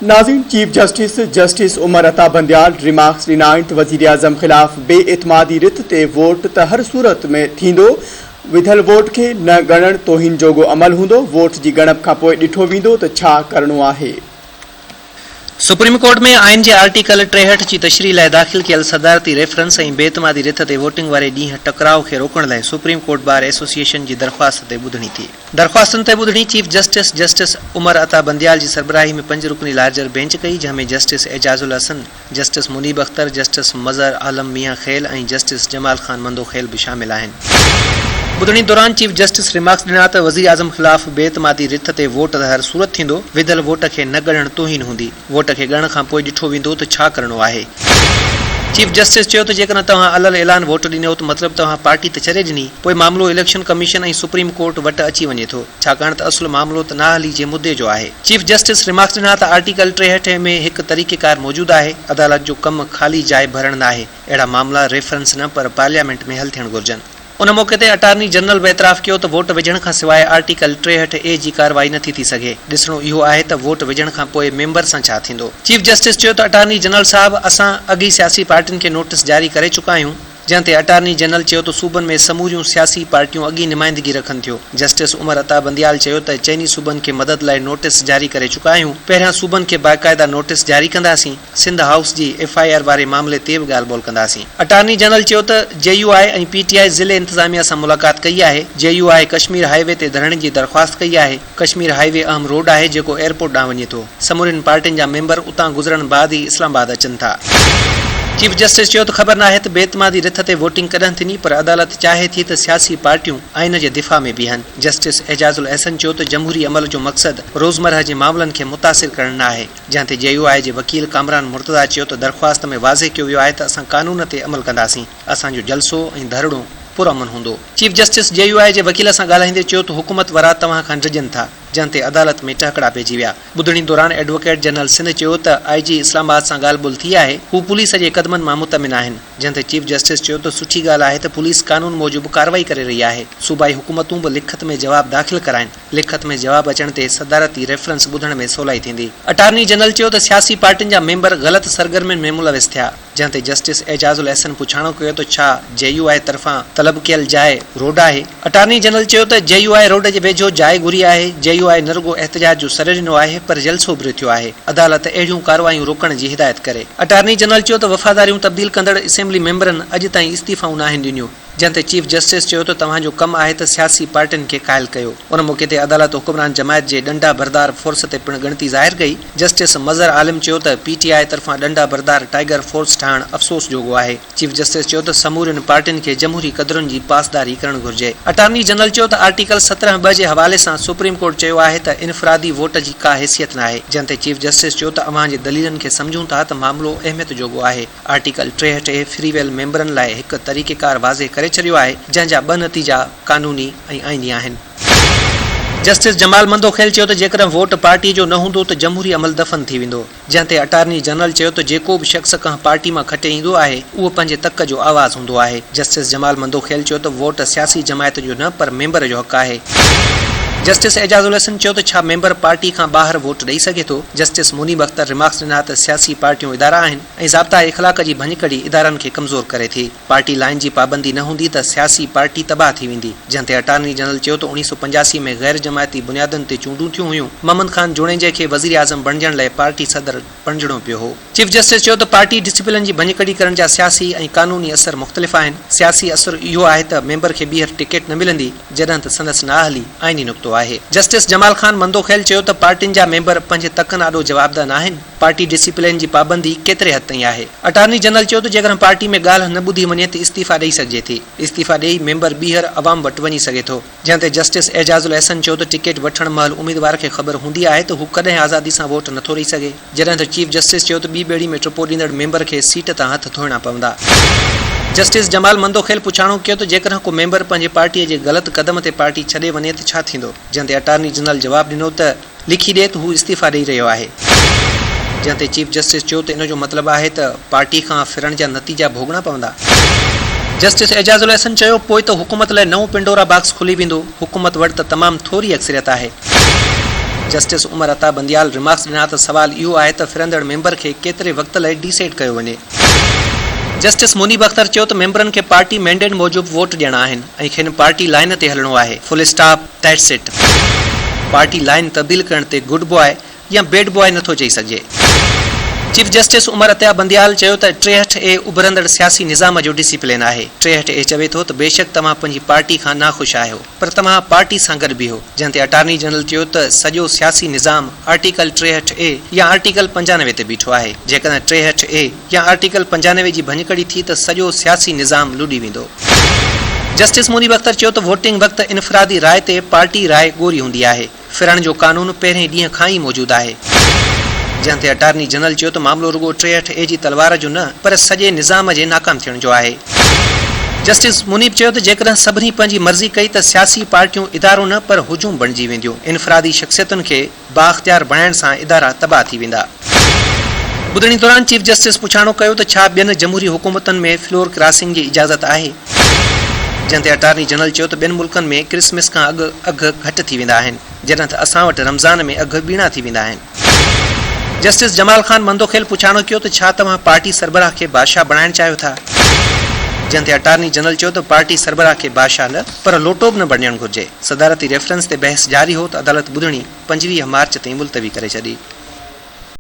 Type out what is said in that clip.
ناظرين chief justice justice Umar Ata Bandial remarks ڏنا آهن ته وزيراعظم خلاف بي اعتمادي رٿ تي ووٽ ته هر صورت ۾ ٿيندو، وڌل ووٽ کي نه ڳڻڻ توهين جوڳو عمل هوندو، ووٽ جي ڳڻپ کانپوء ڏٺو ويندو ته ڇا ڪرڻو آهي. سپريم ڪورٽ ۾ آئين جي آرٽيڪل 63 جي تشريح لاء داخل ڪيل صدارتي ريفرنس ۽ بي اعتمادي رٿ تي ووٽنگ واري ڏينهن ٽڪراء کي روڪڻ لاء سپريم ڪورٽ بار ايسوسيئيشن جي درخواست تي ٻڌڻي ٿي. درخواستن تي ٻڌڻي chief justice justice Umar Ata Bandial جي سربراهي ۾ پنج رڪني لارجر بينچ ڪئي، جنهن ۾ justice Ijaz ul Ahsan, justice Munib Akhtar, justice Mazhar Alam Mian Khel ۽ justice Jamal Khan Mandokhel به شامل آهن. ٻڌڻي دوران چيف جسٽس ريمارڪس ڏنا ته وزيراعظم خلاف بي اعتمادي رٿ تي ووٽ ته هر صورت ٿيندو، وڌل ووٽ کي نه ڳڻڻ توهين هوندي. ووٽ کي ڳڻڻ کان پوء ڏٺو ويندو ته ڇا ڪرڻو آهي. چيف جسٽس چيو ته جيڪڏهن توهان علل اعلان ووٽ ڏنو ته مطلب توهان پارٽي ته ڇڏي ڏني، پوء معاملو اليڪشن ڪميشن ۽ سپريم ڪورٽ وٽ اچي وڃي ٿو، ڇاڪاڻ ته اصل معاملو ته نااهلي جي مدي جو آهي. چيف جسٽس ريمارڪس ڏنا ته آرٽيڪل 63 ۾ هڪ طريقيڪار موجود آهي، عدالت جو ڪم خالي جاء ڀرڻ ناهي، اهڙا معاملا ريفرنس نه پر پارليامينٽ ۾ حل ٿيڻ گهرجن. ان موقعي تي اٽارني جنرل به اعتراف ڪيو ته ووٽ وجهڻ کان سواء آرٽيڪل 63 اي جي ڪارروائي نٿي ٿي سگهي، ڏسڻو اهو آهي ته ووٽ وجهڻ کان پوء ميمبر سان ڇا ٿيندو. چيف جسٽس چيو ته اٽارني جنرل صاحب اسان اڳ ئي سياسي پارٽين کي نوٽيس جاري ڪري چڪا آهيون، جنهن تي اٽارني جنرل چيو ته صوبن ۾ سموريون سياسي پارٽيون اڳ ئي نمائندگي رکن ٿيو. جسٽس عمر عطا بنديال چيو ته چئني صوبن کي مدد لاء نوٽيس جاري ڪري چڪا آهيون، پهريان صوبن کي باقاعده نوٽيس جاري ڪنداسين. سنڌ هائوس جي ايف I R واري معاملي تي به ڳالهه ٻولهه ڪنداسين. اٽارني جنرل چيو ته جي يو آء ۽ پي ٽي آء ضلعي انتظاميا سان ملاقات ڪئي آهي، جي يو آء ڪشمير هاء وي تي ڌرڻي جي درخواست ڪئي آهي، ڪشمير هاء وي اهم روڊ آهي جيڪو ايئرپورٽ ڏانهن وڃي ٿو، سمورين پارٽين جا ميمبر اتان گذرڻ بعد ئي اسلام آباد اچن ٿا. چيف جسٽس چيو ته خبر ناهي ته بي اعتمادي رٿ تي ووٽنگ ڪڏهن ٿيندي پر عدالت چاهي ٿي ته سياسي پارٽيون آئين جي دفاع ۾ بيهن. جسٽس اعجاز الاحسن چيو ته جمهوري عمل جو مقصد روزمرهه جي معاملن کي متاثر ڪرڻ ناهي. جنهن تي جي يو آء جي وڪيل ڪامران مرتضيٰ چيو ته درخواست ۾ واضح ڪيو ويو آهي ته اسان قانون تي عمل ڪنداسين، اسان جو جلسو ۽ ڌرڻو پرامن هوندو. Chief justice J U I جي وڪيل سان ڳالهائيندي چيو ته حڪومت وارا توهان کان ڊڄن ٿا، جنهن تي عدالت ۾ ٽهڪڙا پئجي ويا. ٻڌڻي دوران ايڊووڪيٽ جنرل سنڌ چيو ته آء جي اسلام آباد سان ڳالهه ٻولهه ٿي آهي، هو پوليس جي قدمن مان مطمئن آهن، جنهن تي چيف جسٽس چيو ته سٺي ڳالهه آهي ته پوليس قانون موجب ڪارروائي ڪري رهي آهي، صوبائي حڪومتون به لکت ۾ جواب داخل ڪرائين. لکت ۾ جواب اچڻ تي صدارتي ريفرنس ٻڌڻ ۾ سولائي ٿيندي. اٽارني جنرل چيو ته سياسي پارٽين جا ميمبر غلط سرگرمين ۾ ملوث ٿيا، جنهن تي جسٽس اعجاز الاحسن پڇاڻو ڪيو ته ڇا جي يو آء طرفان طلب ڪيل جاء روڊ آهي؟ اٽارني جنرل چيو ته جي يو آء روڊ جي ويجهو جاء گهري آهي، جي يو آء نه رڳو احتجاج جو سر ڏنو آهي پر جلسو به رٿيو آهي، عدالت اهڙيون ڪارروايون روڪڻ جي هدايت ڪري. اٽارني جنرل چيو ته وفاداريون تبديل ڪندڙ اسيمبلي ميمبرن اڄ تائين استعيفائون ناهن ڏنيون. جنهن تي چيف جسٽس چيو ته توهان جو ڪم آهي ته سياسي پارٽين کي قائل ڪيو. ان موقعي تي عدالت حڪمران جماعت جي ڏنڊا بردار فورس تي پڻ ڳڻتي ظاهر ڪئي. جسٽس مظهر عالم چيو ته پي ٽي آء طرفان ڏنڊا بردار ٽائيگر فورس ٺاهڻ افسوس جوڳو آهي. چيف جسٽس چيو ته سمورين پارٽين کي جمهوري قدرن جي پاسداري ڪرڻ گهرجي. اٽارني جنرل چيو ته آرٽيڪل 17 ٻه جي حوالي سان سپريم ڪورٽ چيو آهي ته انفرادي ووٽ جي ڪا حيثيت ناهي. جنهن تي چيف جسٽس چيو ته اوهان جي دليلن کي سمجهون ٿا ته معاملو اهميت جوڳو آهي. آرٽيڪل 63 اي فري ويل ميمبرن لاء هڪ طريقيڪار واضح ڪري ڇڏيو آهي، جنهن جا ٻه نتيجا قانوني ۽ آئيني آهن. جسٽس جمال مندوخيل چيو ته جيڪڏهن ووٽ پارٽي جو نه هوندو ته جمهوري عمل دفن ٿي ويندو، جنهن تي اٽارني جنرل چيو ته جيڪو به شخص ڪنهن پارٽي مان کٽي ايندو آهي اهو پنهنجي تڪ جو آواز هوندو آهي. جسٽس جمال مندوخيل چيو ته ووٽ سياسي جماعت جو نه پر ميمبر جو حق آهي. جسٽس اعجاز الحسن چيو ته ڇا ميمبر پارٽي کان ٻاهر ووٽ ڏئي سگهي ٿو؟ جسٽس منيب اختر ريمارڪس ڏنا ته سياسي پارٽيون ادارا آهن ۽ ضابطا اخلاق جي ڀڃڪڙي ادارن کي ڪمزور ڪري ٿي، پارٽي لائين جي پابندي نه هوندي ته سياسي پارٽي تباهه ٿي ويندي، جنهن تي اٽارني جنرل چيو ته 1985 ۾ غير جماعتي بنيادن تي چونڊون ٿيون هيون، محمد خان جوڻيجي کي وزيراعظم بڻجڻ لاء پارٽي صدر بڻجڻو پيو هو. چيف جسٽس چيو ته پارٽي ڊسيپلن جي ڀڃڪڙي ڪرڻ جا سياسي ۽ قانوني اثر مختلف آهن، سياسي اثر اهو آهي ته ميمبر کي ٻيهر ٽڪيٽ نه ملندي، جڏهن ته سندس نااهلي آئيني نقطو آهي. جسٽس جمال خان مندوخيل چيو ته پارٽين جا ميمبر پنهنجي تڪن آڏو جوابده ناهن، پارٽي ڊسيپلين جي پابندي ڪيتري حد تائين آهي؟ اٽارني جنرل چيو ته جيڪڏهن پارٽي ۾ ڳالهه نه ٻڌي وڃي ته استعيفيٰ ڏئي سگهجي ٿي، استعيفيٰ ڏئي ميمبر ٻيهر عوام وٽ وڃي سگهي ٿو. جنهن تي جسٽس اعجاز الاحسن چيو ته ٽڪيٽ وٺڻ مهل اميدوار کي خبر هوندي آهي ته هو ڪڏهن آزادي سان ووٽ نٿو ڏئي سگهي، جڏهن ته چيف جسٽس چيو ته ٻي ٻيڙي ۾ ٽپو ڏيندڙ ميمبر کي سيٽ تان هٿ ڌوئڻا پوندا. جسٽس جمال مندوخيل پڇاڻو ڪيو ته جيڪڏهن ڪو ميمبر پنهنجي پارٽي جي غلط قدم تي پارٽي ڇڏي وڃي ته ڇا ٿيندو؟ جنهن تي اٽارني جنرل جواب ڏنو ته لکي ڏي ته هو استعيفيٰ ڏئي رهيو آهي. جنهن تي چيف جسٽس چيو ته ان جو مطلب آهي ته پارٽي کان ڦرڻ جا نتيجا ڀوڳڻا پوندا. جسٽس اعجاز الاحسن چيو پوء ته حڪومت لاء نئون پنڊورا باڪس کلي ويندو، حڪومت وٽ ته تمام ٿوري اڪثريت آهي. جسٽس عمر عطا بنديال ريمارڪس ڏنا ته سوال اهو آهي ته ڦرندڙ ميمبر کي ڪيتري وقت لاء ڊي سيٽ ڪيو وڃي. جسٽس منيب اختر چيو ته ميمبرن کي پارٽي مينڊيٽ موجب ووٽ ڏيڻا آهن ۽ کين پارٽي لائين تي هلڻو آهي، full stop, that's it. Party line تبديل ڪرڻ تي گڊ بواء يا بيڊ بواء نٿو چئي سگهجي. چيف جسٽس عمر عطا بنديال چيو ته 63 اي اڀرندڙ سياسي نظام جو ڊسيپلين آهي، 63 اي چوي ٿو ته بيشڪ توهان پنهنجي پارٽي کان ناخوش آهيو پر توهان پارٽي سان گڏ بيهو، جنهن تي اٽارني جنرل چيو ته سڄو سياسي نظام آرٽيڪل 63 اي يا آرٽيڪل 95 تي بيٺو آهي، جيڪڏهن 63 اي يا آرٽيڪل 95 جي ڀڃڪڙي ٿي ته سڄو سياسي نظام لڏي ويندو. جسٽس منيب اختر چيو ته ووٽنگ وقت انفرادي راء تي پارٽي راء ڳوري هوندي آهي. ڦرڻ جو قانون پهرين ڏينهن کان ئي موجود آهي. جنهن تي اٽارني جنرل چيو ته معاملو رڳو 63 اي جي تلوار جو نه پر سڄي نظام جي ناڪام ٿيڻ جو آهي. جسٽس منيب چيو ته جيڪڏهن سڀني پنهنجي مرضي ڪئي ته سياسي پارٽيون ادارو نه پر هجوم بڻجي وينديون، انفرادي شخصيتن کي بااختيار بڻائڻ سان ادارا تباهه ٿي ويندا. ٻڌڻي دوران چيف جسٽس پڇاڻو ڪيو ته ڇا ٻين جمهوري حڪومتن ۾ فلور ڪراسنگ جي اجازت آهي؟ جنهن تي اٽارني جنرل چيو ته ٻين ملڪن ۾ ڪرسمس کان اڳ اگهه گهٽ ٿي ويندا آهن، جڏهن ته اسان وٽ رمضان ۾ اگهه ٻيڻا ٿي ويندا آهن. جسٽس جمال خان مندوخيل پڇاڻو ڪيو ته ڇا توهان پارٽي سربراهه کي بادشاهه بڻائڻ چاهيو ٿا؟ جنهن تي اٽارني جنرل چيو ته پارٽي سربراهه کي بادشاهه نه پر لوٽو به نه بڻجڻ گهرجي. صدارتي ريفرنس تي بحث جاري هو ته عدالت ٻڌڻي 25 مارچ تائين ملتوي ڪري ڇڏي.